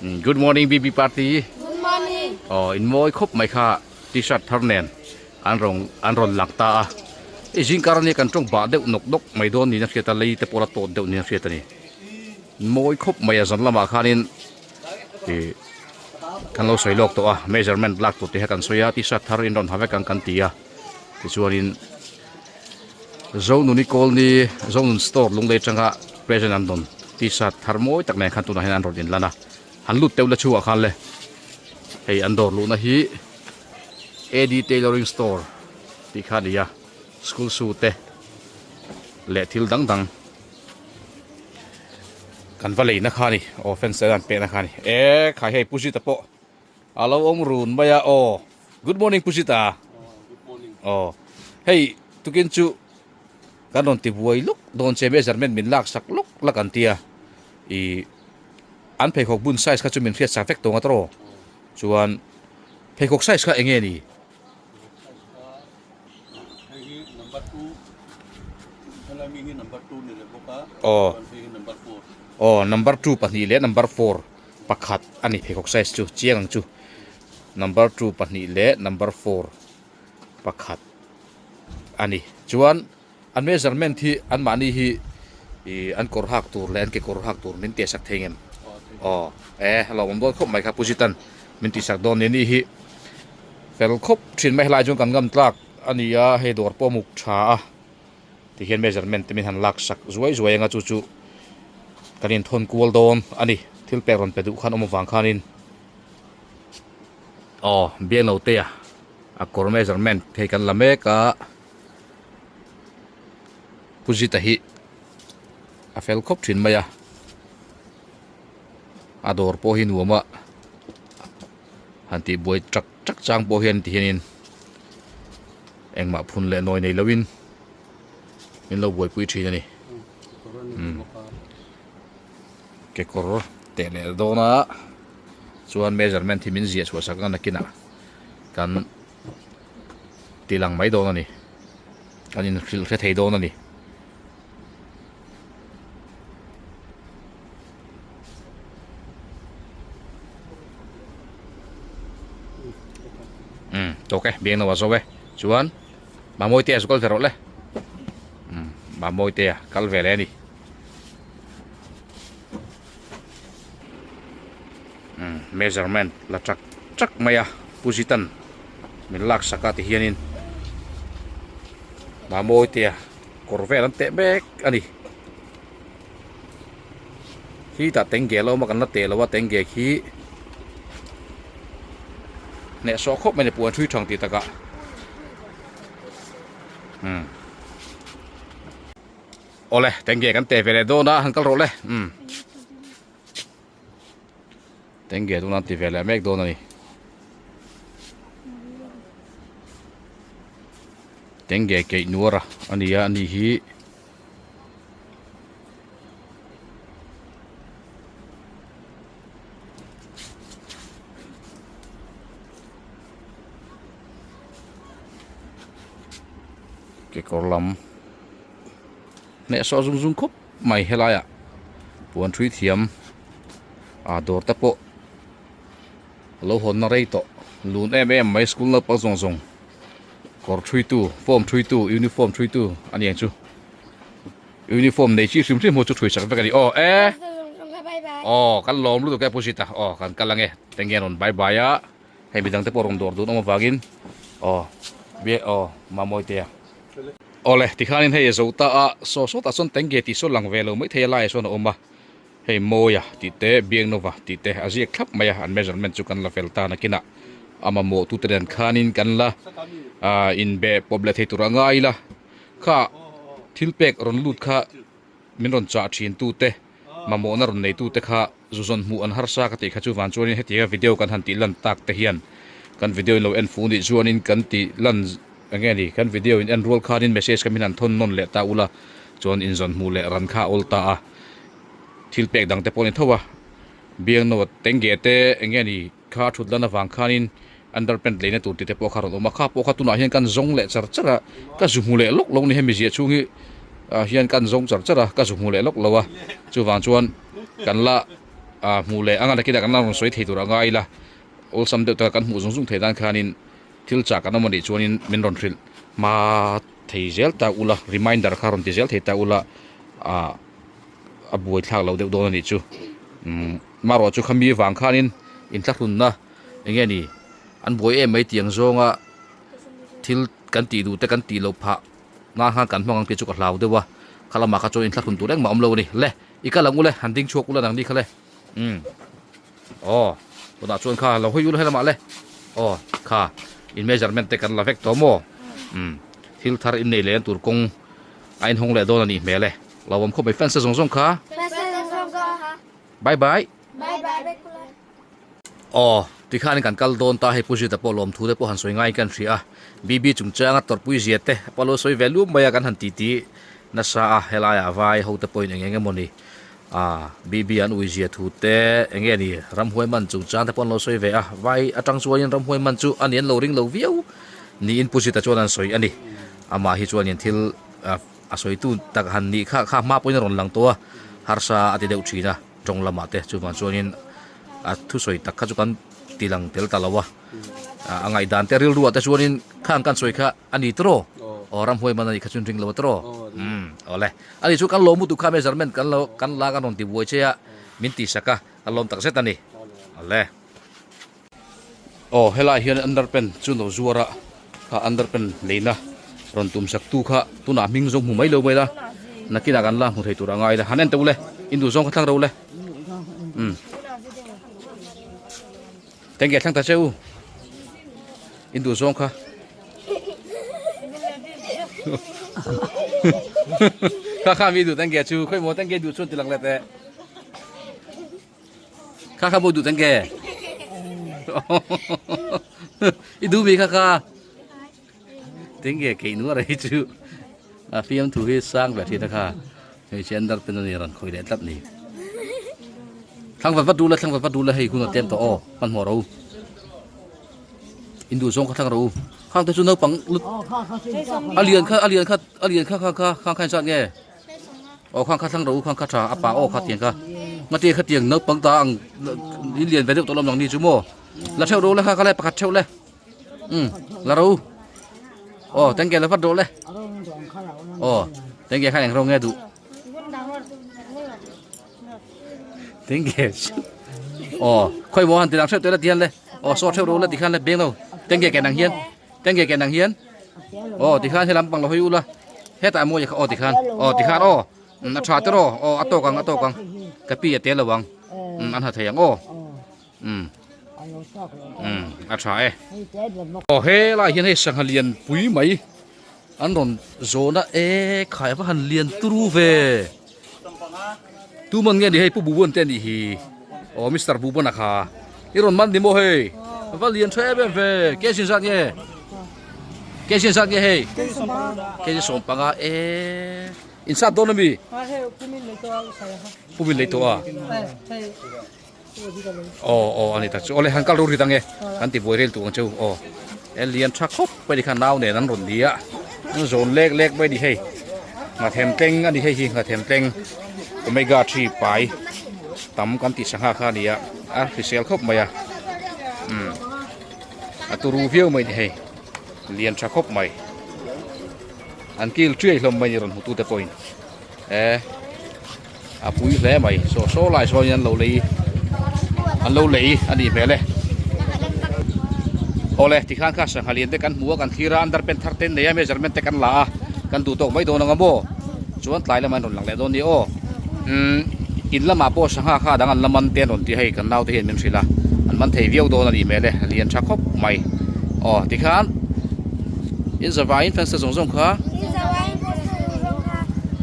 Good morning BB party. Good morning. Aw in mawi khawp mai kha t-shirt thar nen an rawn an rawn lang ta a. I zingkar ania kan tawng bah deuh nawk nawk mai dawn niin a hriat a lei te pawh la tawt deuh niin a hriat a ni. Mawi khawp mai a zan lamah khanin ih kan lo sawi lawk tawh a measurement lak tur te kha kan sawi a t-shirt thar in rawn ha vek ang kan ti a tichuanin Zonuni Colony Zonun store lunglei atanga present an rawn t-shirt thar mawi tak nen khan tunah hian an rawn inlan a han lut teuh la chhungah khan le hei an dawr luhna hi AD tailoring store tih kha a ni a school shoe te leh thil dang dang. Kan va leina kha a ni aw fence an pekna kha a ni e khai hei Pujita pawh a lo awm run mai a aw good morning Pujita aw hei tukin chu kan rawn ti buai luk dawn che measurement min lak sak luk lak an tia ih an pheikhawk bun size kha chu min hriat sak vek tawng a tawh chuan pheikhawk size kha eng nge ni. Aw aw number two pahnih leh number four pakhat a ni pheikhawk size chu chiang ang chu number two pahnih leh number four pakhat a ni chuan an measurement hi anmahni hi ih an kawr hak tur leh an kekawr hak tur min teh sak thei ngem aw e hlauhawm dawn khawp mai kha pu Zitan min tih sak dawn ni ni hi fel khawp thin mai helai chuan kan ngam tlak a ni a hei dawr pawh a muk tha a tihian measurement te min han lak sak zuai zuai anga chu chu kan inthawn kual dawn a ni thil pek rawn pe duh khan awm avang khanin aw biangno te a a kawr measurement hei kan la mek a. Pu Zita hi a fel khawp thin mai a, a dawr pawh hi nuam a, han tih buai chak chak chang pawh hian ti hianin engmah phun leh nawi nei loin min lo buaipui thin a ni. Kekawr teh leh dawn a chuan measurement hi min ziah chhuah sak a nakinah kan. Ti lang mai dawn a ni. Kan inhrilh hre thei dawn a ni. Um tawk e biang no a zo e chuan Mamawite a zu kal ve rawh le um Mamawite a kal ve leh a ni um measurement la chak chak mai a Pu Zitan min lak sak a ti hianin Mamawite a kawr vel an teh mek a ni khi tah tengge a lo awm a kan la teh lo a tengge khi hnehsawh khawp mai a ni puan hrui thang tih takah umm awle tengge kan teh ve leh dawn a han kal rawh le umm tengge tuna an ti ve leh mek dawn a ni tengge keih nuar a ani a ani hi. Kekawr lam hnehsawh zung zung khawp mai helaiah puan thui thiam ah dawr te pawh a lo hawnna rei tawh lun em em mai school naupang zawng zawng. Kawr thuitu, form thuitu, uniform thuitu a ni ang chu. Uniform nei chi hrim hrim ho chu thui sak vek a ni. Aw e. Aw kan lawm lutuk e Pu Zita. Aw kan kal ange. Tenge an rawn bye bye a. Hei midang te pawh rawn dawr dun awm avangin. Aw bia aw Mamawitea. Awle tikhanin hei a zo ta a saw sawtah chuan tenge tih saw lang ve lo mai thei a laiah sawn a awm a. Hei Mawia tih te Biangnova tih te a ziak thlap mai a, an measurement chu kan la fel ta nakinah a mamawh tute nen khanin kan la inbe pawp leh thei tur a ngai ila kha thil pek rawn lut kha min rawn chah thin tute mamawhna rawn nei tute kha zu zawn hmuh an harsa ka tih kha chu van chuanin hetianga video kan han tih lan tak te hian kan video in lo en fuh nih chuanin kan tih lan eng nge ni kan video in en rual khanin message kha min han thawn nawn leh ta ula chuan inzawn hmuh leh ran kha a awl ta a. Thil pek dang te pawh a ni tho a, biangno tengge te eng nge ni kha thut lan avang khanin underpant leina tur tih te pawh kha a rawn awm a, kha pawh kha tunah hian kan zawng leh char char a, ka zu hmu leh lawk lo ni hemi ziah chhung hi ah hian kan zawng char char a, ka zu hmu leh lawk lo a, chuvang chuan kan la. Hmuh leh anga nakinah kan la rawn sawi thei tur a ngai ila, awlsam deuh taka kan hmuh zung zung theih nan khanin thil chah kan awm a nih chuanin min rawn hrilh hma thei zel ta ula, reminder kha rawn ti zel thei ta ula ah a buai thlak loh deuh dawn a nih chu. Umm marawh chu khami vang khanin inthlahrunna eng nge ni an buai em mai tiang zawnga thil kan tih duh te kan tih loh phah nan khan kan hmang ang tih chu ka hlau deuh a, kha lamah kha chuan inthlahrun tur engmah awm lo a ni. Le! I kal ang u le, han ding chhuak ula nang ni kha le. Umm. Aw, tunah chuan kha lo hawi ula helamah le. Aw, kha in measurement te kan la vek tawh maw? Umm, thil thar in nei leh an tur kawng a inhawng leh dawn a nih hmel e. Lo awm khawp mai fans te zawng zawng kha. Fans te zawng zawng kha. Bye bye. Bye bye vek ula. Aw, tikhan kan kal dawn ta hei Pu Zita pawh lawmthu te pawh han sawi ngaiin kan hria a, BB chungchanga tawrhpui zia te a pawh lo sawi ve lup mai a kan han titi nasa a, helaiah vai ho te pawhin eng eng emawni ah BB an ui zia thu te eng nge ni ramhuai man chungchang te pawh an lo sawi ve a, vai atang chuanin ramhuai man chu a ni an lo ring lo viau niin Pu Zita chuan an sawi a ni, amah hi chuanin thil a sawitu tak han nih kha kha hma pawhin a rawn lang tawh a, harsa a ti deuh thin a. Tawng lamah te chuvang chuanin a thusawi tak kha chu kan ti lang tel ta lo a, a ngaihdan te rilruah te chuanin khang kan sawi kha a ni tawh aw ramhuai man a nih kha chuan ring lo a tawh umm awle a ni chu kan lawm lutuk kha measurement kan lo kan la kan rawn ti buai che a min tih sak a ka lawm tak zet a ni awle. Aw helai hian underpant chu lo zuar a kha underpant leina rawn tum sak tu kha tunah hming zawng hmu mai lo mai la nakinah kan la hmu thei tur a ngai la han en teuh le in duh zawng kha thlang ro le umm tenge thlang ta che u in duh zawng kha kha kha mi duh tenge chu khawi maw tenge duh chuan ti lang let eh. Kha kha maw duh teng ke? I duh mi kha kha. Teng ke kei nu ara hi chu. A fiam thu hi sang ve thin a kha. Hei chi andar pen ani ran khoi leh tlat ni. Thlang vat vat du la thlang vat vat du la hei hun a tlem tawh aw hman hmawh ro. In duh zawng kha thlang ro. Khang te chu naupang lut. A lian kha a lian kha a lian kha kha kha khang kha in zat nge. Aw khang kha thlang ro khang kha tha a pa aw kha tiang kha ngati kha tiang naupang ta ang in lian ve deuh tawh lawm lang ni chu maw la theuh ro le kha kha le pakhat theuh le um la ro aw tengke la vat ro le aw tengke kha eng ro nge duh tengke aw khoi maw han ti lang theuh te la tian le aw saw theuh ro le tikhan le beng lo tengke ke nang hian Tengge ke nang hian aw tikhan he lampang lo hawi ula hetah mawi kha aw tikhan aw tikhan aw a tha te rawh aw a tawk ang a tawk ang ka pi a tel lo ang an ha thei ang aw um um a tha e aw helai hian hei sangha lian pui mai an rawn zawn a e khai a va han lian turu ve tuman nge ni hei pu bubuan te a nih hi aw mister bubuan a kha i rawn man ni maw hei va lian tha em em ve kg zat nge kg zat nge hei kg sawmpanga e in sat dawn ami pumin lei tawh a aw aw ani tak chu awle han kal ru ri tang e kan ti buai rel tu ang cheu aw e lian tha khawp mai ni kha nau nen an rawn ni a an zawn lek lek mai ni hei nghathem tleng ani hei hi nghathem tleng omega 3 pai tam kan tih sangha kha ani a a hrisel khawp mai a um a turu viau mai ni hei lian tha khawp mai an kil triai hlawm mai ni rawn hmu tute pawhin e a pui hle mai saw saw lai sawn an lo lei an lo lei a nih hmel e awle tikhan kha sangha lian te kan hmu a kan thlir a underpant thar te an nei a measurement te kan la a kan duh tawk mai dawn ang a maw chuan tlai lamah an rawn lang leh dawn a ni aw umm in lamah pawh sangha kha dang an la man te an rawn ti a hei kan naute hian min hrilh a an man thei viau dawn a nih hmel e a lian tha khawp mai aw tikhan in zavaiin fence te zawng zawng kha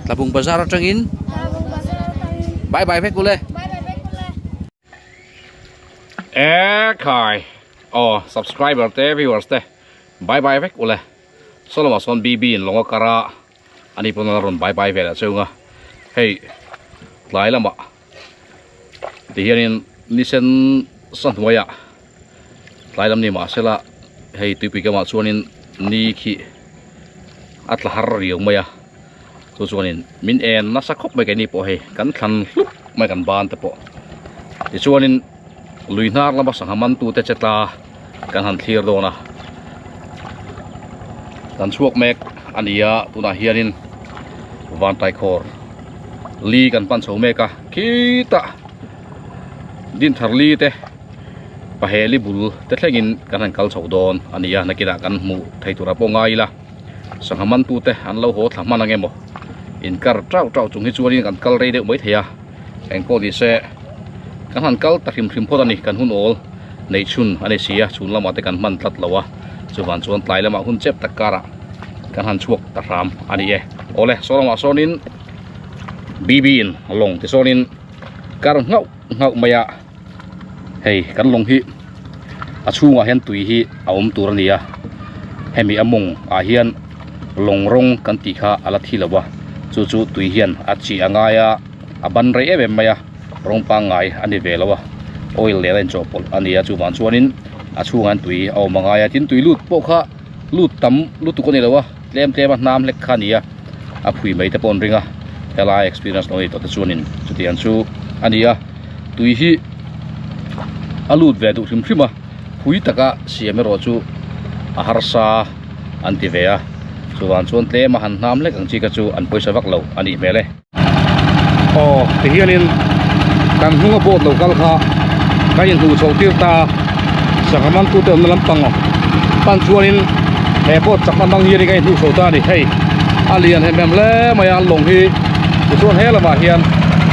Tlabung bazar atangin bye bye vek ule e khai aw subscriber te viewers te bye bye vek ule soloma sawn bb in longa kara ani pawn a rawn bye bye ve leh chunga hei tlai lamah tihianin nisen sa hnuaiah tlai lam ni mahsela hei tuipui kamah chuanin ni khi a tla har riau mai a chu chuanin min en nasa khawp mai keini pawh hei kan thlan hlup mai kan ban te pawh. Tichuanin lui hnar lama sangha mantute che tla kan han thlir dawn a, kan chhuak mek a ni a, tunah hianin Vantaikhawr li kan pan chho mek a, khitah Dinthar li te Paheli bul te thlengin kan han kal chho dawn a ni a, nakinah kan hmuh thei turah pawh ngai ila. Sangha mantute an lo haw thla hman ang emaw inkar tauh tauh chung hi chuanin kan kal rei deuh mai thei a, engpawh ni se kan han kal ta hrim hrim phawt a ni, kan hun awl neih chhun a ni si a, chhun lamah te kan hman tlat lo a, chuvang chuan tlai lamah hun chep tak karah kan han chhuak ta hram a ni e. Awle saw lamah sawnin BB in lawng ti sawnin kar nghauh nghauh mai a. Hei kan lawng hi a chhungah hian tui hi a awm tur a ni a hemi a mawng ah hian lawng rawng kan tih kha a la thi lo a chu chu tui hian a chi a ngai a a ban rei em em mai a rawng pangngai a ni ve lo a oil nen a inchawhpawlh a ni a chuvang chuanin a chhungah hian tui a awm a ngai a tin tui lut pawh kha lut tam lutuk a ni lo a tlem tlem a hnam hlek kha a ni a a phui mai te pawh an ring a helai experience lo nei tawh te chuanin chutiang chu a ni a. Tui hi a lut ve duh hrim hrim a, phui taka siam erawh chu a harsa an ti ve a, chuvang chuan tlem a han hnam hlek ang chi kha chu an pawisa vak lo a nih hmel e. Aw tihianin kan hnunga boat lo kal kha kan inhmuh chhoh tir ta a, sangha mantute awmna lampang pan chuanin he boat chakna hmang hianin kan inhmuh chho ta a ni hei a lian hem hem hle mai a an lawng hi tichuan he lamah hian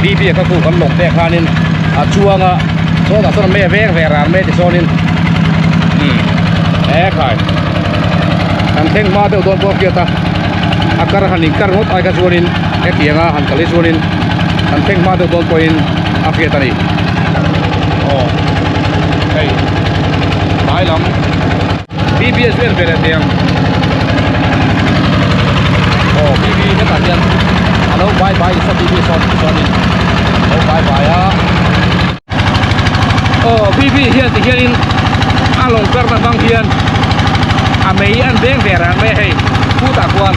BB a kha khu kan lawng te khanin a chuang a sawtah sawn a me veng ve ran mai tisawnin umm he khai kan thleng hma deuh dawn pawh a hriat a a kar han inkar ngawt ai kha chuanin hetianga han kal hi chuanin kan thleng hma deuh dawn pawhin a hriat a ni aw hei tlai lam. BB a zuan ve leh thei ang aw BB hetah hian a lo bai bai nasa BB sawn chuanin a lo bai bai a aw BB hian ti hianin a lawng perna hmang hian a mei an veng ve rang mai a hei khutah khuan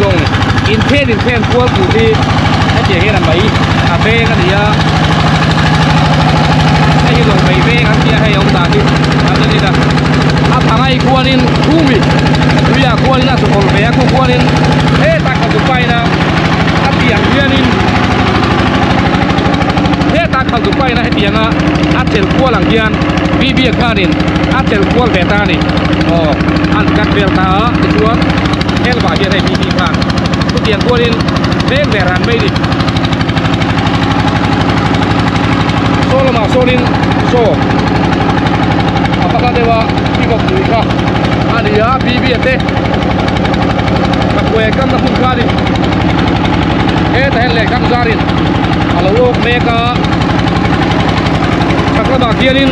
lawng inthen inthen kual tur hi hetiang hian a mei a veng a ni a hei hi lawng mei veng an tia hei a awm dan hi an en in a a phangai khuanin khumi tuiah khuanin a chawkawlh ve a khu khuanin hetah kha chu pain a a piah hianin hetah kha chu pain a hetianga a chelh kual ang hian BB-a khanin a chelh kual ve ta a ni aw an cut vel ta a tichuan helvah hian hei BB khan chutiang kualin veng ve ran mai a ni saw lamah sawnin saw a va hla deuh a pick up tui kha a ni a BB a te ka kuai kamna hmun kha a ni hetah hian lehkha ang zarin a lo awk mek a chhak lamah khianin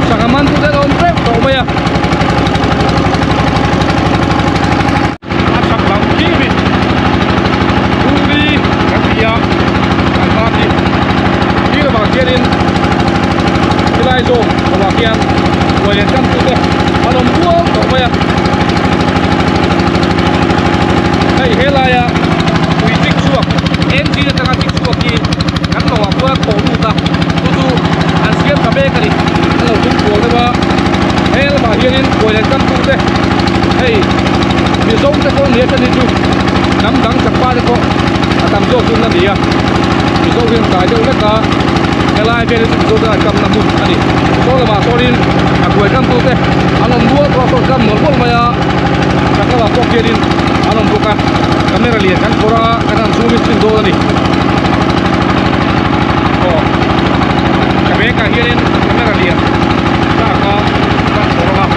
sangha man chu te a awm teuh tawh mai a. A chhak lam thim in Puri kan ti a kan tan hi khi lamah khianin helai zawk lamah khian ruai leh tan tute an awm kual tawh mai a hei helaia tui chik chhuak engine atanga chik chhuak hi kan lawngah khuan a thaw lut a chu chu an siam ta mek a ni a lo tum kual deuh a he lamah hianin ruai leh tan tute hei Mizo te pawh nia chuan hi chu hnam dang chakpa te pawh a tam zawk chu an ni a Mizo hian kai deuh vek a helai vel hi chu Mizo te an kamna hmun a ni saw lamah sawnin a kuai kam tu te an awm rual tawh a sawn kam mawlh mawlh mai a chak lamah pawh khianin an awm bawk a camera lian kan phawrh a kan han zoom in chhin dawn a ni aw ka bag ah hianin camera lian tak a kan phawrh a.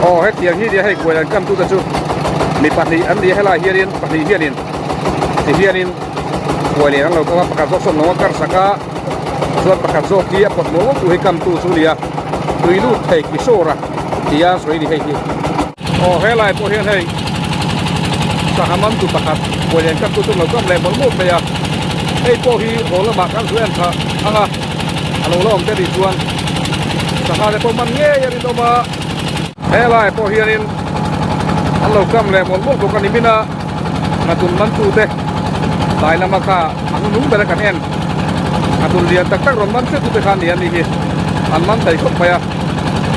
Aw hetiang hi nia hei kuai an kam tute chu mi pahnih an ni a helai hianin pahnih hianin ti hianin kuai nen an lo kam a pakhat zawk sawn lo a kar sak a chuan pakhat zawk hi a pawt mawlh tu hi kam tu chu nia tui lut thei kishore a tia sawi a ni hei hi. Aw helai pawh hian hei sangha man tu pakhat kuai nen kam tu chu an lo kam leh mawlh mawlh mai a. Hei pawh hi haw lamah kan zu en thla ang a, a lo la awm te nih chuan sangha te pawh man ngei a rinawm a. Helai pawh hianin An lo kam leh mawlh mawlh bawk a ni min a, nghatun man tu te tlai lama kha a hnuhnung ber a kan en. Nghatun lian tak tak rawn man hriat tu te kha a ni a ni hi an man thei khawp mai a.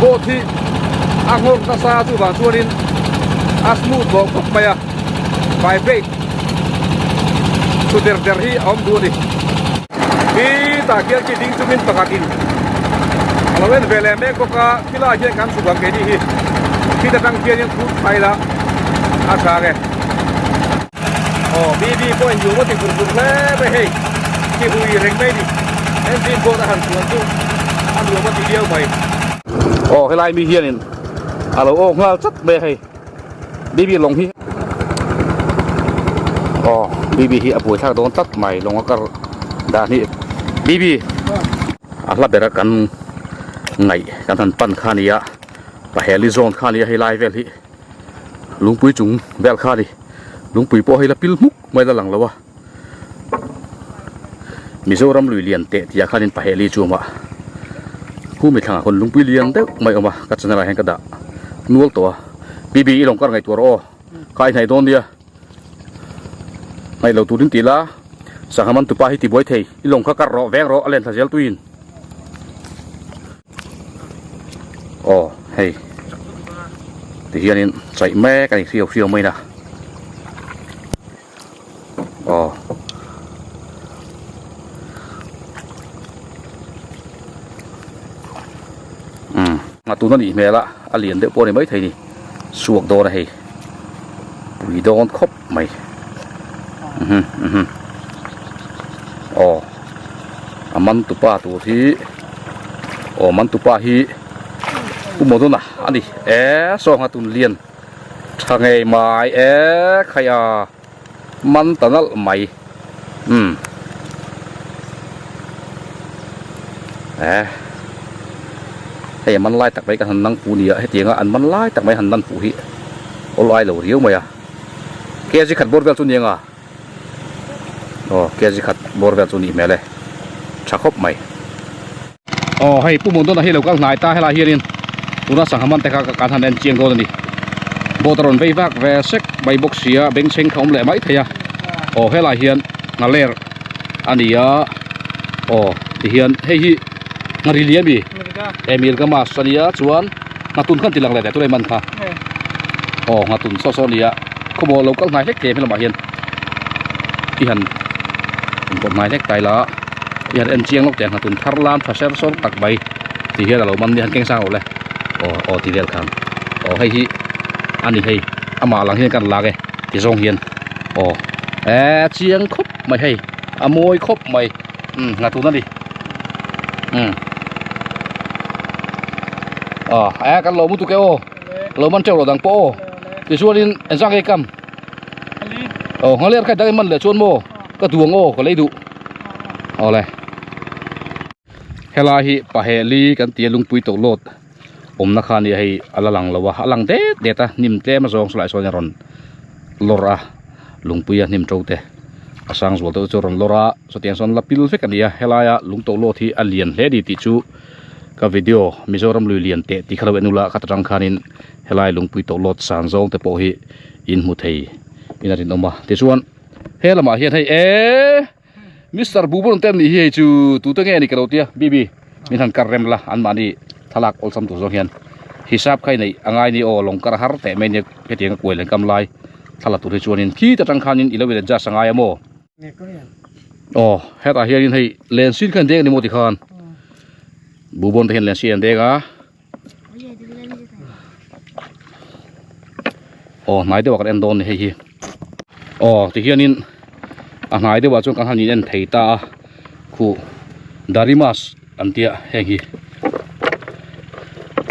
Boat hi a nghawr nasa chuvang chuanin a smooth lawh khawp mai a, vibrate chu der der hi a awm duh a ni. Khitah khian khi ding chungin pakhatin a lo en ve leh mek bawk a, khilaiah hian kan chhuk ang keini hi khit atang khianin phur thlai la a tha ang e. Aw BB pawh in nuam a ti vur vur hle mai hei khi hui reng mai ni engine boat a han chuan chu a nuam a ti viau mai. Aw helai mi hianin a lo awk nghal chat mai a hei. BB lawng hi aw BB hi a buai thlak dawn tlat mai lawng a kar dan hi BB a hla bera kan ngaih kan han pan kha nia paheli zawn kha nia hei lai vel hi lungpui chung vel kha ni lungpui pawh hei la pil hmuk mai la lang lo a Mizoram lui lian teh tih ah khanin paheli chu a awm a khu mi thlangah khawn lungpui lian deuh mai a awm a ka channel ah hian ka dah nual tawh a BB i lawng kar ngaihtuah rawh aw kha i hnaih dawn nia hnaih lo turin ti la sangha man tupa hi ti buai thei i lawng kha kar rawh veng rawh a len thla zel tuin aw hei ti hianin chaih mek a ni hriau hriau mai na. Aw. Umm a tuna nih hmel a a lian deuh pawh a ni maithei ni suak dawn a hei pui dawn khawp mai mhm mhm aw a man tupa tur hi aw man tupa hi Pu Modona a ni e saw ang a tun lian. Tha ngei mai e khai a man ta nalh mai umm e hei a man lai tak mai ka han nang pu nia hetianga an man lai tak mai han nan fuh hi awl ai lo riau mai a kg khat bawr vel chu nia nga aw kg khat bawr vel chu nih hmel e tha khawp mai. Aw hei Pu Mundona hi lo kal hnai ta helai hianin tuna sangha man te kha kan han en chiang dawn a ni. Boat a rawn vei vak ve sek mai bawk sia bengchheng kha awm leh mai thei a. Aw helai hian nghaler a ni a aw tihian hei hi nghari liam i Emil ka mask a nia chuan nghatun khan ti lang leh teh tunah i man kha. Aw nghatun saw saw a ni a khawmaw lo kal hnai hlek thei helamah hian i han inpawt hnai hlek tai la. I han en chiang lawk teh ang hatun thar lam tha ser sawr tak mai ti hian a lo man nia han keng sang lo le aw aw ti vel khan aw hei hi a ni hei amah lang hian kan lak e ti zawng hian aw eh chiang khawp mai hei a mawi khawp mai umm nghatun a ni umm aw eh kan lo mu tuk e aw lo man teuh lo dang pawh aw tichuanin engzah nge kam aw nghaler kha dang i man leh chuan maw ka duang aw ka lei duh. Awle helai hi paheli kan tia lungpui tawh lawt awmna kha nia hei a la lang lo a a lang det det a hnim tlem a zawng saw lai sawn a rawn lawr a lungpui a hnim to te a sang zual deuh chu a rawn lawr a chutiang chuan la pil vek a ni a helaia lung tawh lawt hi a lian hle a ni tih chu ka video Mizoram lui lian teh tih kha lo en ula kha ta tang khanin helai lungpui tawh lawt san zawng te pawh hi in hmu thei in a rinawm a tichuan. He lamah hian hei eee Mister Bubon te an nih hi hei chu tute nge a ni ka lo tia BB min han kar rem la anmahni thlalak awlsam tur zawng hian hisap kha i neih a ngai ni aw lawng kar har teh mai nia hetiang a kuai leh kam lai thla la tur hi chuanin khit atang khanin i lo in adjust a ngai a maw aw hetah hianin hei len sin kha an deng a ni maw tikhan Bubon te hian len sin an deng a. Aw hnai deuh ah kan en dawn a ni hei hi aw tihianin a hnai deuh ah chuan kan han in en thei ta a khuh darimas an tia heng hi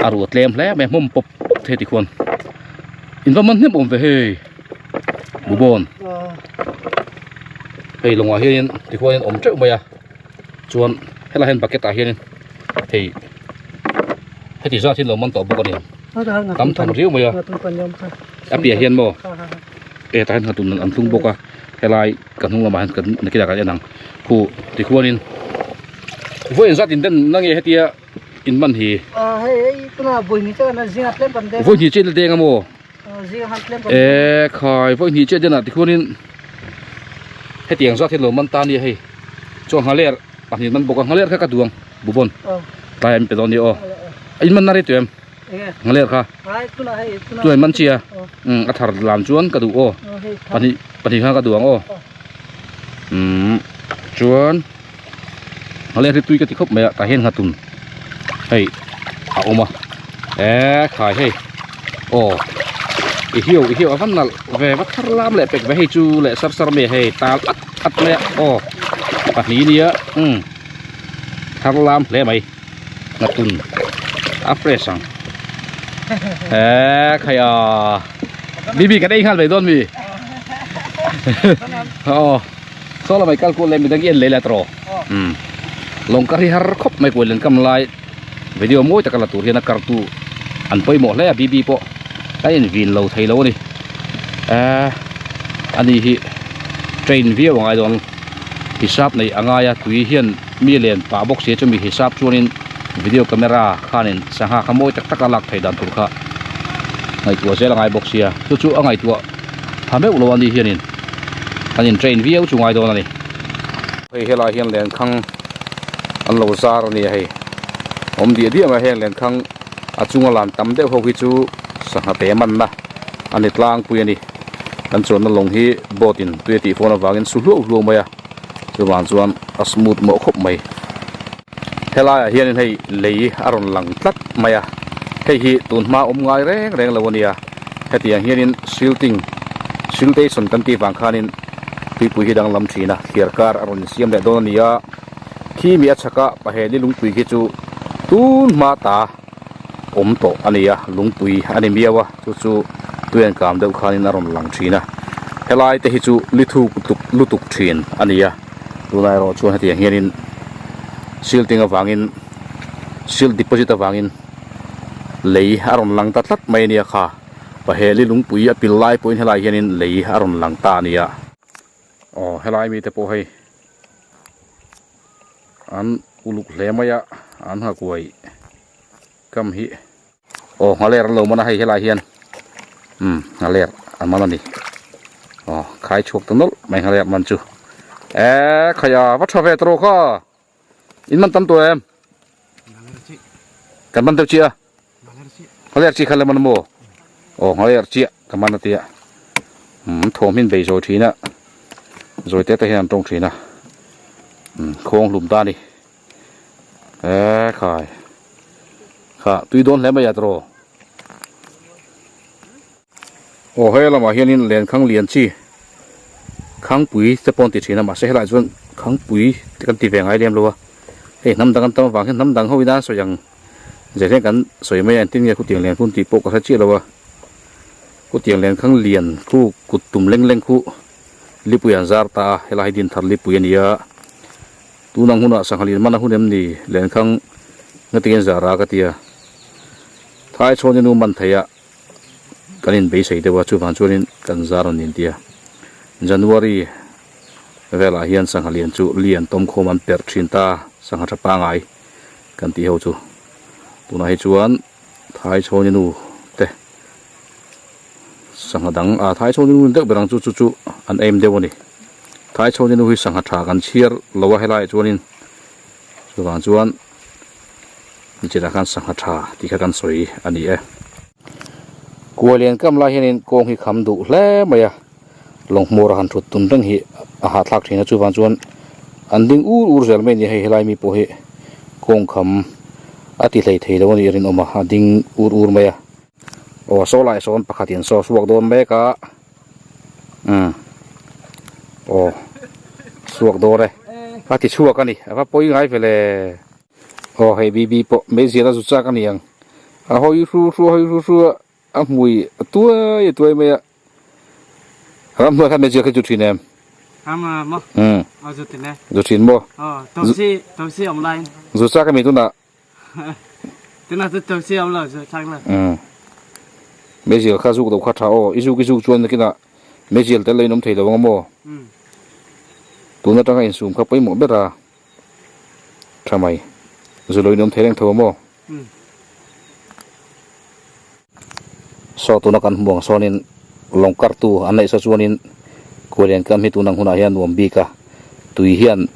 a ruah tlem hle mai a hmawm pawp pawp thei tikhuan in va man hnem awm ve hei bubawn hei lawngah hianin tikhuanin awm teuh mai a. Chuan helai hian bucket ah hianin hei heti zat hi an lo man tawh bawk a ni tam tham riau mai a a piah hian maw e tah hian nghatun an tlung bawk a helai ka hnung lamah hian kan nakinah kan en ang khu tikhuanin vawiin zat in den na nge hetia in man hi vawiin hi chiah la deng a maw. E khai vawi hnih chiah denah tikhuanin hetiang zat hi lo man ta ania hei chuan nghaler pahnih man bawk a nghaler kha ka duh ang bubawn tlai ah min pe dawn nia aw a in man na rei tawh em nghaler kha tunah in man chi a umm a thar lam chuan ka duh aw pahnih pahnih khan ka duh ang aw umm chuan nghaler hi tui ka ti khawp mai a tah hian nghatun hei a awm a eee khai hei aw i hiau i hiau a va nalh ve va thar lam leh pek ve hei chu leh sar sar mai a hei tal at at mai a aw pahnih nia umm thar lam hle mai nghatun a fresh ang eee khai a bibi kan ei nghal mai dawn mi aw. Saw lamah i kal kual leh midang i en leh leh tawh umm lawng kar hi har khawp mai kual len kam lai video mawi taka la tur hian a kar tu an pawimawh hle a BB pawh a in vin lo thei lo a ni ehh ani hi train viau a ngai dawn hisap neih a ngai a tui hian mi len pah bawk sia chumi hisap chuanin video camera khanin sangha kha mawi tak taka lak theih dan tur kha ngaihtuah zel a ngai bawk sia chu chu a ngaihtuah tha meuh lo a ni hianin an in train viau chu ngai dawn a ni. Hei helai hian lenkhang an lo zar a ni a hei awm diah diah mai a heng lenkhang a chunga lan tam deuh ho hi chu sangha te manna a ni tlangpui a ni kan chuanna lawng hi boat in tui a tih fawn avangin su hluau hluau mai a chuvang chuan a smooth mawh khawp mai. Helaiah hianin hei lei a rawn lang tlat mai a, hei hi tun hma awm ngai reng reng lo a nia, hetiang hianin silting siltation kan tih vang khanin tuipui hi danglam thin a, thliar kar a rawn insiam leh dawn a ni a, khi mi a chhaka paheni lungpui khi chu tun hma ta awm tawh a ni a, lungpui a ni miau a, chu chu tuian kam deuh khanin a rawn lang thin a, helai te hi chu li thuk lutuk thin a ni a. Tunah erawh chuan hetiang hianin silting avangin silt deposit avangin lei a rawn lang ta tlat mai a nia kha paheli lungpui a pil lai pawhin helai hianin lei a rawn lang ta a nia. Aw helai mite pawh hei an uluk hle mai a an nghakuai kam hi. Aw nghaler an lo man a hei helai hian umm nghaler an man a ni aw khai chhuak ta nawlh mai nghaler man chu eee khai a va tha ve tawh kha in man tam tawh em kan man deuh chiah a nghaler chi kha la man maw aw nghaler chiah ka man a tia umm thawm hi an bei zawi thin a zawi te te hian an tawng thin a umm khawng hlum ta a ni. Eee khai kha tui dawn hle mai a tawh aw he lamah hianin lenkhang lian chi khangpui te pawh an ti thin a mahse helaiah chuan khangpui te kan ti ve ngai lem lo a hei hnam dang an tam avang hian hnam dang ho ina an sawi ang zet hian kan sawi mai a engtin nge khutiang len hun tih pawh ka hre chiah lo a khutiang lenkhang lian khu kut tum leng leng khu lipui an zar ta a helai hi dinthar lipui a ni a. Tunang hunah sangha lian man a hun em ni? Lenkhang ngatikin zara ka ti a. Thai chhawn inu man theih a kan inbeisei deuh a, chuvang chuanin kan zar rawn inti a. January velah hian sangha lian chu lian tawm khawm an perh thin ta, sangha tha pangai kan tih ho chu. Tunah hi chuan Thai chhawn inu te sangha dang ah Thai chhawn inu deuh ber ang chu chu chu an aim deuh a ni. Thai chhawn inu hi sangha tha kan chhiar lo a helaiah chuanin chuvang chuan nichirah khan sangha tha tih kha kan sawi a ni e. Kualian kam lai hianin kawng hi kham duh hle mai a, lawng hmawr a han thut tum reng hi a hahthlak thin a chuvang chuan an ding ur ur zel mai a ni hei helai mi pawh hi kawng kham a ti hlei thei lo a nih rinawm a a ding ur ur mai a. Aw saw lai sawn pakhatin saw suak dawn mek a umm aw suak dawn e a ti chhuak a ni a va pawi ngai ve le aw hei BB pawh meizial a zu chak a ni ang a hawi hru hru a hawi hru hru a a hmui a tuai a tuai mai a ramhnuai khan meizial kha i zu thin em umm zu thin maw zu chak a mi tunah. Tuna chu to siam lo chu chak lo. Umm. Meizial kha zuk lo kha tha aw. I zuk i zuk chuan nakinah meizial tel lo in awm thei lo ang maw? Umm. Tun atanga insum kha pawimawh ber a tha mai. Zu lo in awm thei reng tho ang maw? Umm. Saw tuna kan hmuh ang sawnin lawng kartu an neih saw chuanin Kualian kam hi tun ang hunah hian nuam bik a, tui hian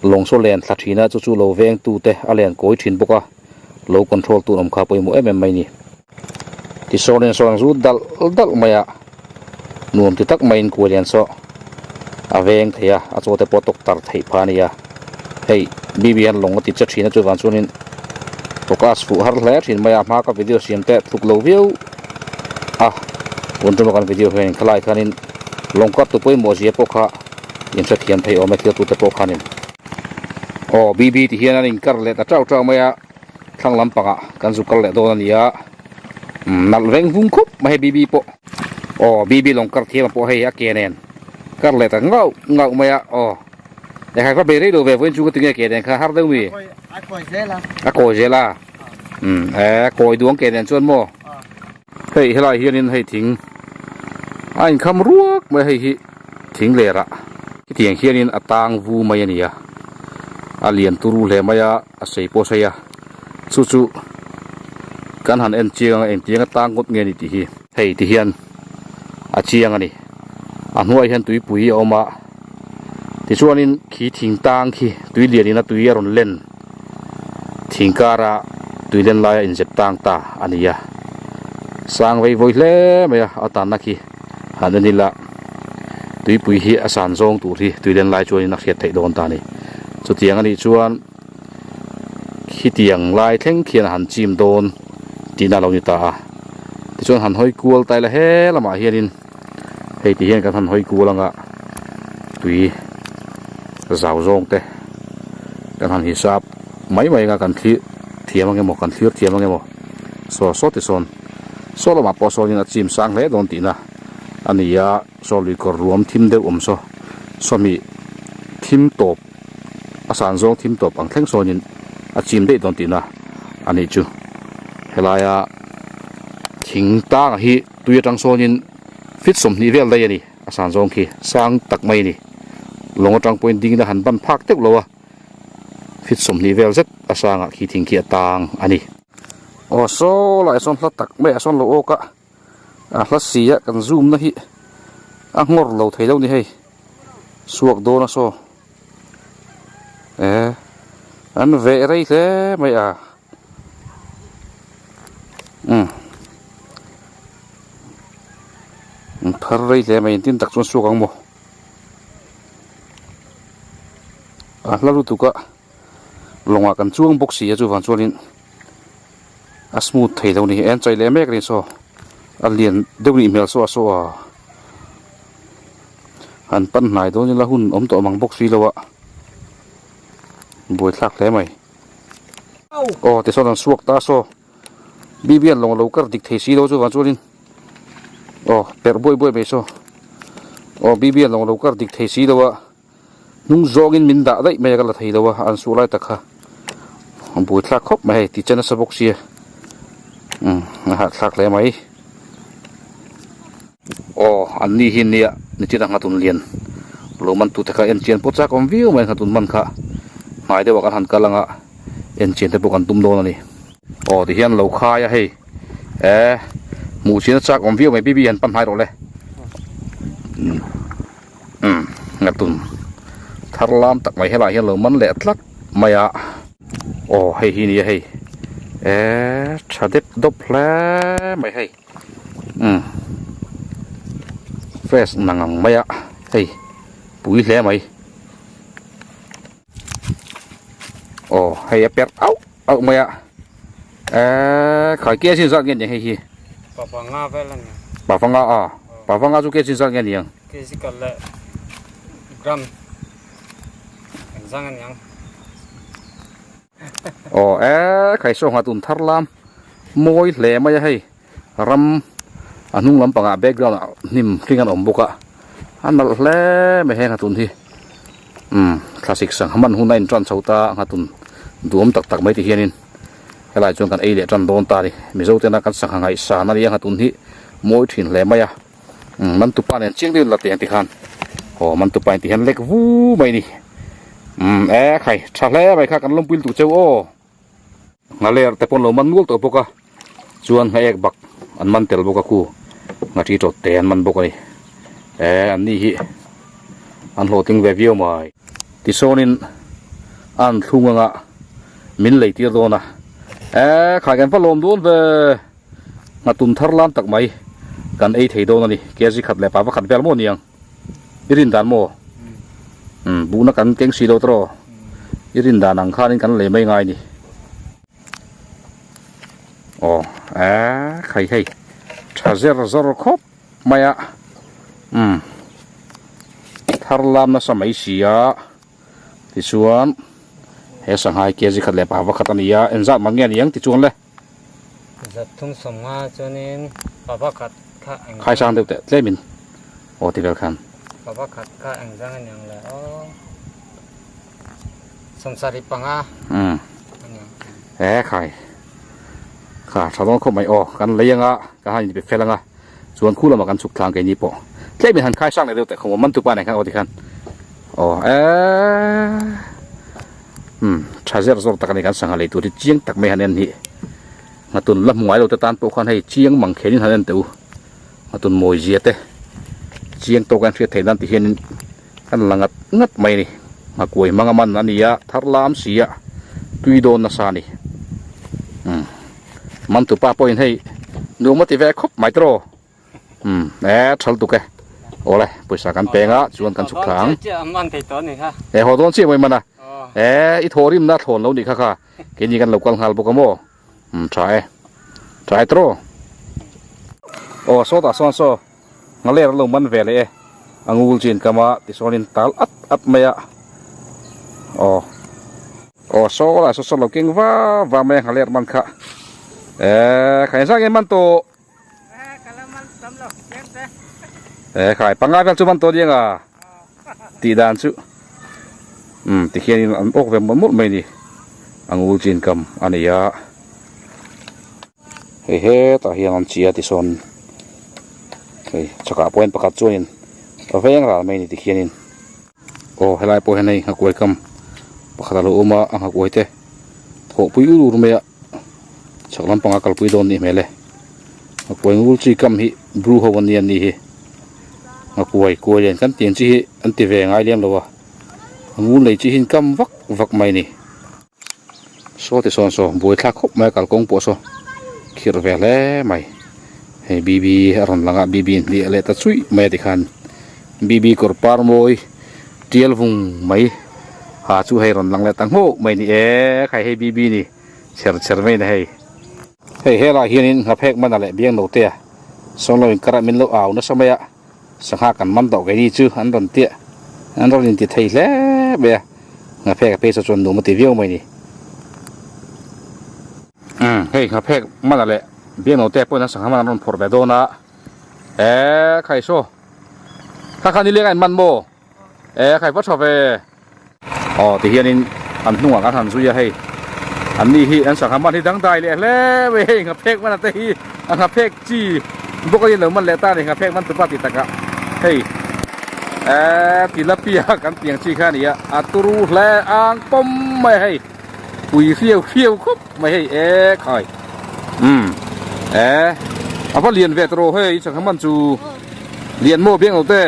lawng saw len thla thin a, chu chu lo vengtu te a len kawi thin bawk a, lo control tu an awm kha pawimawh em em mai ni. Tisawnin saw ang zu dalh dalh mai a, nuam ti tak maiin Kualian saw a veng thei a, a chaw te pawh a tawk tar theih phah a ni a. Hei BB hian lawng a ti che thin a chuvang chuanin focus fuh har hle thin mai a hma ka video siam te tluk lo viau a tun tuma kan video hian khalai khanin lawng kap tu pawimawh zia pawh kha inhrethiam thei awm e thil tute pawh khanin aw BB ti hian an inkar leh ta tau tau mai a thlang lampangah kan zu kal leh dawn a ni a nalh veng vung khawp mai hei BB pawh aw BB lawng kar thiam pawh hei a ke nen kar leh ta ngauh ngauh mai a aw. Ekhai kha bei rei lo ve vawiin chu ka ti nge ke nen kha har deuh mi? A kawi zel a. A kawi zel a. Um e kawi duang ke nen chuan maw? Hei helai hianin hei thing a inkham ruak mai hei hi thing ler ah hetiang hianin a tang vu mai a ni a. A lian turu hle mai a, a sei pawh a sei a. Chu chu kan han en chiang a engtiang a tang ngawt nge ni tih hi. Hei ti hian a chiang a ni. A hnuaiah hian tuipui a awm a, tichuanin khi thing tang khi tui lianin a tui a rawn len thing kara tui len laia inzep tang ta a ni a. Sang vei vawi hle mai a, a tanna khi han en ila tuipui hi a san zawng tur hi tui len lai chuanin a hriat theih dawn ta a ni. Chutiang a nih chuan khitiang lai thleng khian a han chim dawn tihna a lo ni ta a tichuan han hawi kual ta ila he lamah hianin hei ti hian kan han hawi kual anga tui zau zawng te kan han hisap mai mai anga kan thlir thiam ang emaw kan thlir thiam ang emaw saw saw ti sawn saw lamah pawh sawnin a chim sang hle dawn tihna a ni a saw lui kawr ruam thim deuh awm saw sawmi thim tawp. a san zawng thim tawp ang thleng sawnin a chim daih dawn tihna a nih chu. Helaia thing tangah hi tui atang sawnin feet 20 vel daih a ni a san zawng khi sang tak mai a ni. Lawng atang pawhin dingin a han ban phak deuh lo a feet 20 vel zet a sangah khi thing khi a tang a ni. Aw saw lai sawn hla tak mai ah sawn lo awk a a hla si a kan zoom na hi a nghawr lo thei lo ni hei suak dawn a saw eh an veh rei hle mai a umm an phar rei hle mai engtin tak chuan suak ang maw a hla lutuk a. Lawngah kan chuang bawk si a chuvang chuanin a smooth thei lo a ni en chai leh mek a ni saw a lian deuh nih hmel saw a saw a han pan hnai dawn ila hun awm tawh mang bawk si lo a buaithlak hle mai aw tichuan an suak ta saw bibian lawng lo kar dik thei si lo chuvang chuanin aw perh buai buai mai saw aw bibian lawng lo kar dik thei si lo a. Hnung zawngin min dah daih mai a ka la thei lo a, an suh lai tak kha a bui thlak khawp mai hei ti che nasa bawk sia umm a hahthlak hle mai. Aw an ni hi nia nitin a nghatun lian lo man tute kha en chian pawh chak awm viau mai nghatun man kha hnai deuh ah kan han kal anga en chian te pawh kan tum dawn a ni. Aw ti hian lo khai a hei eh hmuh chian a chak awm viau mai bibi han pan hnai rawh le. Umm ngatun thar lam tak mai helaiah hian lo man leh tlat mai a aw hei hi nia hei eee tha dep dawp hle mai hei umm fresh nang ang mai a hei pui hle mai aw hei a perh auh auh mai a eee khai ke chin zat nge ni hei hi pavanga vel a ni pavanga a pavanga chu ke chin zat nge ni ang physical leh gram engzang a ni ang aw eee khai saw nghat un thar lam mawi hle mai a hei ram a hnung lampangah background ah hnim hring an awm bawk a a nalh hle mai heng nghatun hi umm thlasik sangha man hun a in tan chho ta nghatun duhawm tak tak mai ti hianin helai chuan kan ei leh tan dawn ta a ni mizo tena kan sangha ngaihsan a nia nghatun hi mawi thin hle mai a umm mantupa nen chiang deuhin la teh ang ti khan aw mantupa in ti hian lek vu mai a ni umm e khai tha hle mai kha kan lawmpui lutuk cheu aw. Nghaler te pawn lo man nual tawh bawk a chuan nghaek bak an man tel bawk a khu ngati tawt te an man bawk a ni eh an ni hi an hlawhtling ve viau mai tisawnin a an thlung anga min lei tir dawn a eh khai kan va lawm dawn ve nghatun thar lam tak mai kan ei thei dawn a ni kg khat leh pa pakhat vel maw niang. I rin dan maw? Umm buhna kan keng si lo tawh i rin dan ang khanin kan lei mai ngai ni. Aw eh khai hei tha zer zawr khawp mai a umm thar lam nasa mai si a tichuan he sanghai kg khat leh pa pakhat a ni a engzat man nge a ni ang tichuan le. Zat thum sawmnga chuanin pa pakhat kha eng Khai sang deuh teh tlemin aw ti vel khan. Pa pakhat kha eng zang a niang le aw sawmsarih panga a niang. E khai kha tha dawn khawp mai aw kan lei anga ka han inpe fel anga chuan khu lamah kan chhuk thlang keini pawh tlemin han khai sang leh deuh teh khawm man tupa nen khan aw ti khan aw e Umm tha zer zawr tak a ni kan sangha lei tur hi chiang tak mai han en hi nghatun la hmu ngai lo te tan pawh khan hei chiang mang khelin han en teh u nghatun mawi zia te chiang tawk a hriat theih nan ti hianin kan la ngat ngat mai a ni nghakuai hmang a man a ni a thar lam si a tui dawn nasa a ni umm man tupa pawhin hei nuam a ti ve khawp mai tawh. Umm e thal tuk e awle pawisa kan peng a chuan kan chhuk thla ang e haw dawn chiah mai man a e i thaw rim na thlawn lo nih kha kha keini kan lo kal nghal bawk a maw umm tha e tha e tawh aw sawtah sawn saw nghaler an lo man ve leh e a ngul chin kam a tisawn in tal at at mai a aw aw saw lah saw saw lo keng va va mai a nghaler man kha e khain zang in man tawh. E khai panga vel chu man tawh diang a tih dan chu um ti khian in an awk ve mawlh mawlh mai ni a ngul chin kam a nei a hei hetah hian an chi a tisawn hei chakah pawh hian pakhat chuanin a veng ral mai ni ti khianin aw helai pawh hian hei nghakuai kam pakhat a lo awm a a nghakuai te thawhpui ur ur mai a. Chhak lampanga kalpui dawn nih hmel e. Nghakuai ngul chi kam hi bru ho an ni an nih hi. Nghakuai kuai lian kan tih ang chi hi an ti ve ngai lem lo a. A ngul nei chi hi an kam vak vak mai a ni. Saw ti sawn saw buai thlak khawp mai a kalkawng pawh saw khirh ve hle mai. Hei BB a rawn lang a BB in hliah leh ta chuih mai a tikhan BB kawr par mawi tial vung mai ha chu hei rawn lang leh ta nghawh mai a ni e khai hei BB ni. Chher chher mai na hei. Hei helaiah hianin nghaphek mana leh biang notea sawn lo inkar ah min lo au nasa mai a, sangha kan man tawh keini chu an rawn tia an rawn inti thei hle mai a, nghaphek a phei saw chuan nuam a ti viau mai ni. Umm hei nghaphek mana leh biang notea pawhin an sangha man an rawn phawrh ve dawn a, eee khai saw kha kha nileng a in man maw? Eee khai va tha ve. Aw ti hianin an hnungah kan han zui a hei an ni hi an sangha man hi dangdai leh hle mai hei nghaphek man ate hi a nghaphek chi bawk a ni lo man leh ta a ni nghaphek man tupa tih takah hei eee tilapia kan tih ang chi kha a ni a a turu hle ang pawm mai a hei pui hriau hriau khawp mai hei eee khai umm eee a va lian ve ta rawh hei sangha man chu lian maw biang lo te.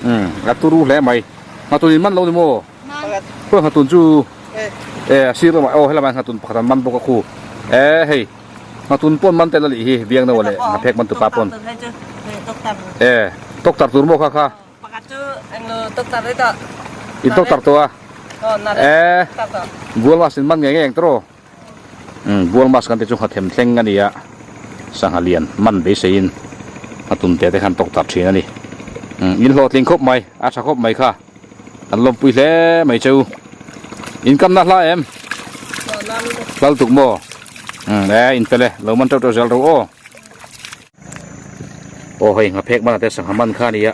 Umm a turu hle mai nghatun in man lo ni maw khawi nghatun chu e a sir lamah aw helamah hian nghatun pakhat an man bawk a khu e hei nghatun pawn man tel a nih hi biang no leh nghaphek man tupa pawn e tawktar tur maw kha kha in tawktar tawh a e bual mas in man ngei ngei ang tawh Umm bual mas kan te chu nghathem thleng a ni a, sangha lian man beiseiin a tum te te khan tawk tar thin a ni. Umm in hlawhtling khawp mai, a tha khawp mai kha, kan lawmpui hle mai che u. In kamna hla em? Hlal tuk maw? Umm e in fel e, lo man teuh teuh zel ro aw. Aw hei nghaphek man ate sangha man kha a ni a,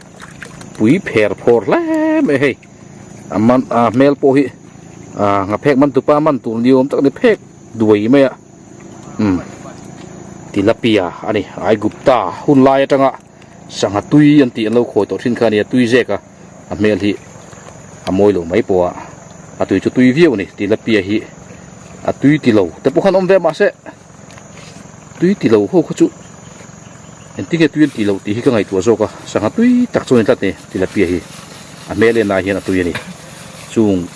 pui pher phawr hle mai hei a man a hmel pawh hi ah nghaphek man tupa man tur ni awm tak a ni phek duai mai a umm tilapia a ni Aigupta hun lai atanga sangha tui an tih an lo khawi tawh thin kha a ni a tui zek a a hmel hi a mawi lo mai pawh a a tui chu tui viau a ni tilapia hi a tui ti lo te pawh khan awm ve mahse. Tui ti lo ho kha chu Engtinge tui an tih loh tih hi ka ngaihtuah zawk a, sangha tui tak chuan in tlat ni tilapia hi a hmel en ah hian a tui a ni. Chung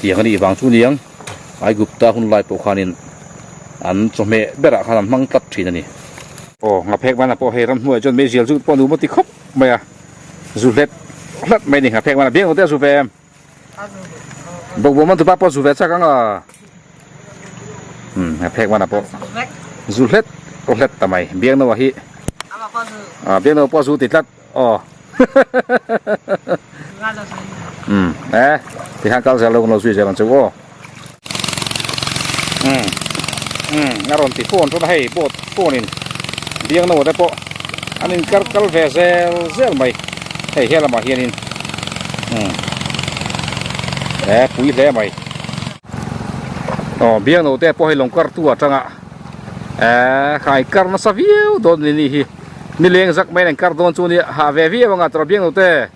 tiang a nih vang chu niang Aigupta hun lai pawh khanin an chawhmeh berah khan an hmang tlat thin a ni. Aw Nghaphek mana pawh hei ramhnuaiah chuan meizial chu pawh nuam a ti khawp mai a, zu hlet hlat mai a ni Nghaphek mana biang lo te a zu ve em? Bawkbaw man tupa pawh zu ve chak ang a. Um a phek mana pawh zu hlet pawh hlet ta mai biangno hi. A biangno pawh zu ti tlat aw. Um e tikhan kal zel lo kan lo zui zel ang chu aw. Um um a rawn ti phone chuan hei boat phone in biangno te pawh an in kar kal ve zel zel mai hei he lamah hianin um he pui hle mai aw biangno te pawh hei lawng kar tu atanga eh khai kar nasa viau dawn a ni hi nileng zak mai an kar dawn chu nia hah ve viau anga tawrh biangno te.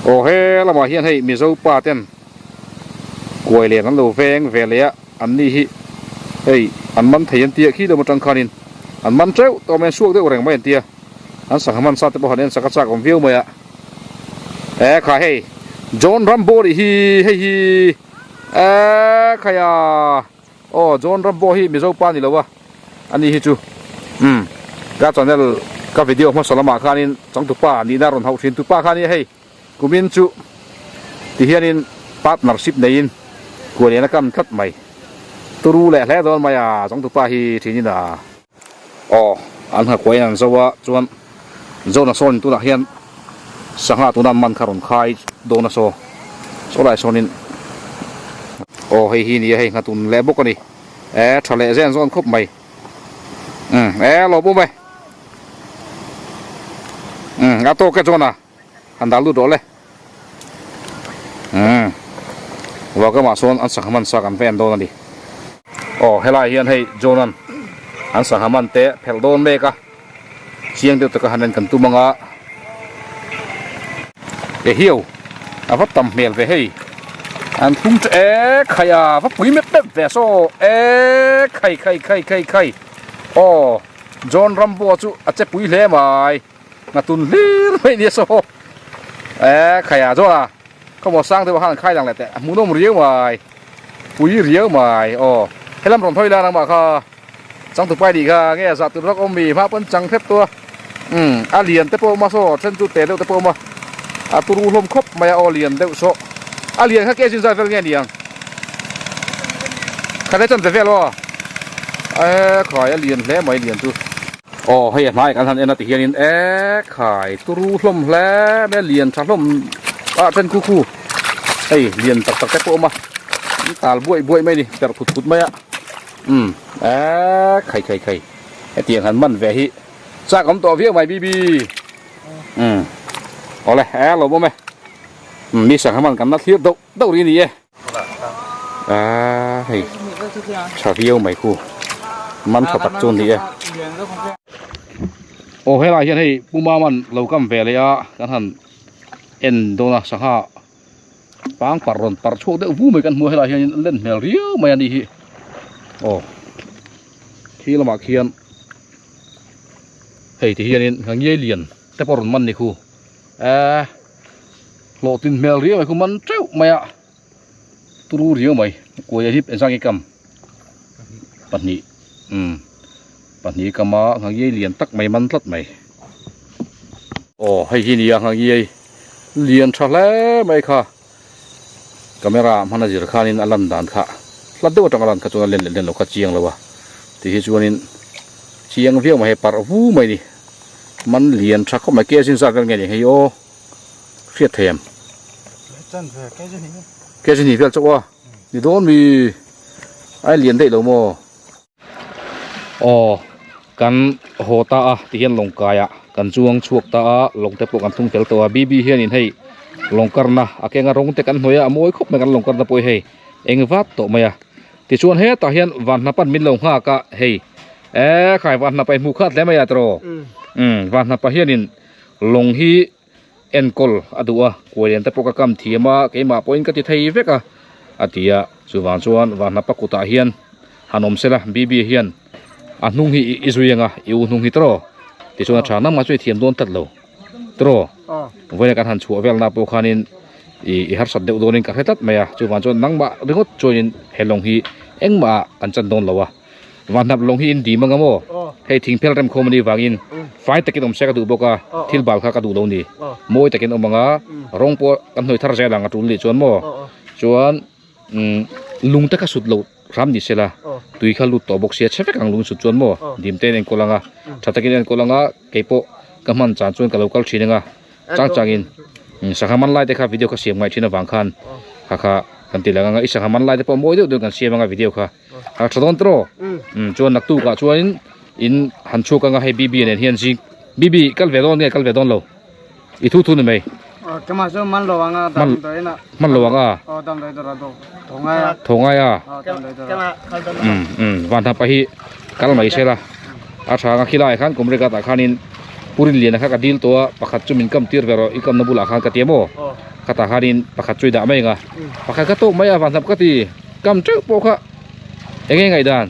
Aw he lamah hian hei Mizo pa ten kuai len an lo veng ve leh a, an ni hi hei an man thei an tia khi lawm atang khanin an man teuh tawh mai an suak deuh reng mai an tia, an sangha man sa te pawh han en sak a chak awm viau mai a, e kha hei John Rambo nih hi hei hi e khaia. Aw John Rambo hi Mizo pa ni lo a, ani hi chu umm ka channel ka video hmasa lamah khanin changtupa nihna rawn hauh thin tupa kha ania hei kumin chu ti hianin partnership neiin kualian a kam tlat mai turu leh hle dawn mai a changtupa hi thinin a. Aw an nghakuain an zo a chuan John a sawn tunah hian sangha tuna an man kha rawn khai dawn a saw saw lai sawnin aw hei hi nia hei nghatun leh bawk a ni e tha leh zen zawn khawp mai umm e lawm awm e umm a tawk e John a han dah lut rawh le umm Vaukamah sawn an sangha man sak an va en dawn a ni aw helai hian hei John an an sangha man te phelh dawn mek a chiang deuh taka han en kan tum ang a ehiau a va tam hmel ve hei an thlung tha e khai a va pui mep mep ve saw e khai khai khai khai khai aw John Rambo chu a che pui hle mai. Ngatun hlir mai nia saw e khaia zawh a khawmaw sang deuh ah khan an khai lang leh teh a hmuhnawm riau mai pui riau mai aw helam rawn hawi la nangmah kha changtupai nih kha nge zah tur vak awm mi hma pawn chang hrep tawh a umm a lian te pawh a awm a saw then chu te deuh te pawh a awm a a turu hlawm khawp mai a aw lian deuh saw a lian kha ke zin zat vel nge niang kha le chan ve vel aw e khai a lian hle mai lian chu. Aw hei a hnai kan han en a ti hianin e khai turu hlawm hle mai a lian tha hlawm ah then khu khu hei lian tak tak te pawh a awm a an tal buaih buaih mai a ni perh phut phut mai a umm e khai khai khai hetiang han man ve hi chak awm tawh viau mai bibi umm awle e a lawmawm e umm mi sangha man kan la thlir deuh deuh rih a ni e. Aaa hei tha viau mai khu man tha tak chu a ni e. Aw helai hian hei Pu Maman lo kam ve leh a kan han en dawn a sangha pang parh rawn parh chhuak deuh vu mai kan hmu a helai hian len hmel riau mai a nih hi aw khi lamah khian hei ti hianin ngiai lian te pawh rawn man ni khu eee. Hlawhtlin hmel riau mai khu man teuh mai a turu riau mai kuai a hip engzah nge kam pahnih umm pahnih kam a nghangiai lian tak mai man tlat mai aw hei hi nia nghangiai lian tha hle mai kha camera hman a zir khanin a lan dan kha hlat deuh atang a lan kha chuan a len leh len loh kha chiang lo a ti hi chuanin chiang viau mai hei parh vu mai a ni man lian tha khawp mai ke zin zat vel nge ni hei aw. Hriat thei em? Kg hnih vel chauh a ni dawn mi ai lian daih lo maw? Aw kan haw ta a ti hian lawng kaiah kan chuang chhuak ta a lawng te pawh kan thlung fel tawh a bibi hianin hei lawng karna a kenga rawng te kan hnuai a a mawi khawp mai kan lawng karna pawh hi hei eng vat tawh mai a tichuan hetah hian van hnapan min lo nghak a hei e khai van hnapa i hmuh khat hle mai a tiraw umm van hnapa hianin Lawng hi enkawl a duh a, kuai lian te pawh ka kam thiam a, keimah pawhin ka ti thei vek a, a ti a. Chuvang chuan Vanhnapa kutah hian han awm sela, Bibi hian A hnung hi i zui anga i u hnung hi tawh tichuan a tha nangmah chu i thiam dawn tlat lo tawh vawiin a kan han chhuah vel na pawh khanin ih i harsat deuh dawnin ka hre tlat mai a chuvang chuan nangmah ringawt chuanin he lawng hi engmah ah kan chan dawn lo a van hnap lawng hi in dim anga maw hei thing phel rem khawm a nih vangin fai takin awm se ka duh bawk a thil bal kha ka duh lo ni mawi takin awm anga rawng pawh kan hnawi thar zel ang a tul nih chuan maw chuan. Umm lung te kha sut loh hram ni sela tui kha lut tawh bawk sia chhe vek ang lung sut chuan maw dim te in enkawl anga tha takin enkawl anga keipawh ka hman chan chuan ka lo kal thin anga chang changin sangha man lai te kha video kha siam ngai thin avang khan kha kha kan ti lang anga i sangha man lai te pawh mawi deuh deuh kan siam anga video kha a tha dawn tawh umm chuan naktuk ah chuanin in han chhuak anga hei bb nen hian zing bb kal ve dawn nge kal ve dawn lo. I thu thu ni mai. Kema chu man lo anga dam doi na. Man lo anga. O dam doi dora do. Thongai a. Thongai a. Um um van thapa hi kal mai sela. A tha nga khilai khan kumre ka ta khanin purin lian kha ka dil to a pakhat chu min kam tir vero i kam na bula khan ka ti mo. Kha ta khanin pakhat chui da mai nga. Pakhat ka to mai a van thap ka ti kam cheu po kha. Enge ngai dan.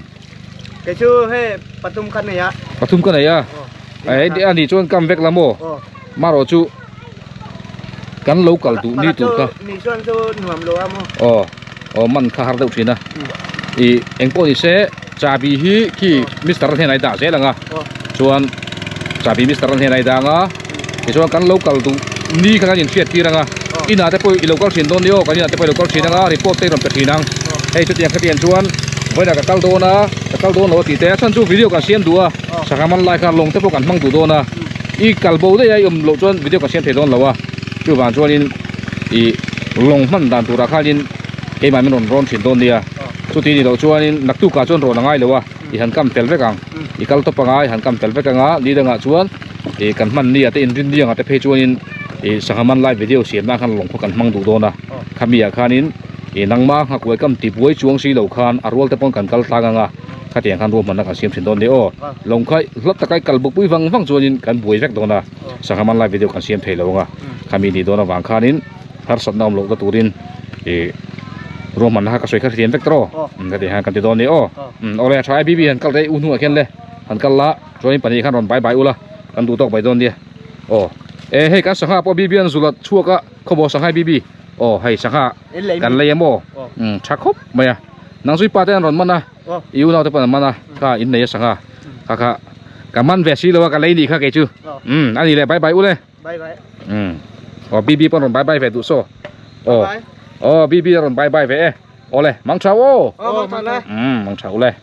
Ke chu he pathum kha nei a. Pathum ka nei a. Ai ani chuan kam vek la maw? Marawh chu kan lo kal duh ni tur kha. Ni chuan chu nuam lo a maw? Aw aw man kha har deuh thin a. I engpawh ni se chabi hi khi Mister a hnenah i dah zel ang a. Chuan chabi Mister a hnenah i dah ang a. Tichuan kan lo kal duh ni kha kan inhriat tir ang a. Inah te pawh i lo kal thin dawn ni aw kan inah te pawh i lo kal thin ang a report te i rawn pe thin ang. Hei chutiang khatiang chuan vawiinah ka kal dawn a ka kal dawn lo a tih te a chhan chu video kan siam duh a. Sangha man lai khan lawng te pawh kan hmang duh dawn a, i kal bo daih a i awm loh chuan video kan siam thei dawn lo a, chuvang chuanin ih lawng hman dan turah khanin keimah min rawn rawn thin dawn nia, chuti ni loh chuanin naktukah chuan rawn a ngai lo a, i han kam fel vek ang, i kal tawp anga i han kam fel vek anga ni dangah chuan ih kan hman nia te inrin ni angah te phei chuanin ih sangha man lai video siam nan khan lawng khaw kan hmang duh dawn a, khami ah khanin ih nangma nghakuai kam ti buai chuang si lo khan a rual te pawn kan kal tlang anga. Khatiang khan ruahmanna kan siam thin dawn ni aw. Lawng kha hlat taka i kal bukpui vang vang chuanin kan buai vek dawn a, sangha man lai video kan siam thei lo ang a. Khami nih dawn avang khanin harsatna awm lohna turin ih ruahmanna kha ka sawi kha hriam vek tawh aw. Khatiang hian kan ti dawn ni aw. Awle a tha e BB han kal rei u hnuah khian le han kal la chuanin pahnih khan rawn bai bai ula kan duh tawk mai dawn nia. Aw e hei kan sangha pawh BB an zul a chhuak a khawmaw sangha BB aw hei sangha kan lei a maw tha khawp mai a. Nang zui pa te an rawn man a, i unau te pawh an man a, kha in nei a sangha, kha kha ka man ve si lo a ka lei nih kha kei chu, umm a ni le bye bye u le, umm aw BB pawh an rawn bye bye ve duh saw, aw aw BB a rawn bye bye ve e, aw le mang tha u aw, umm mang tha u le.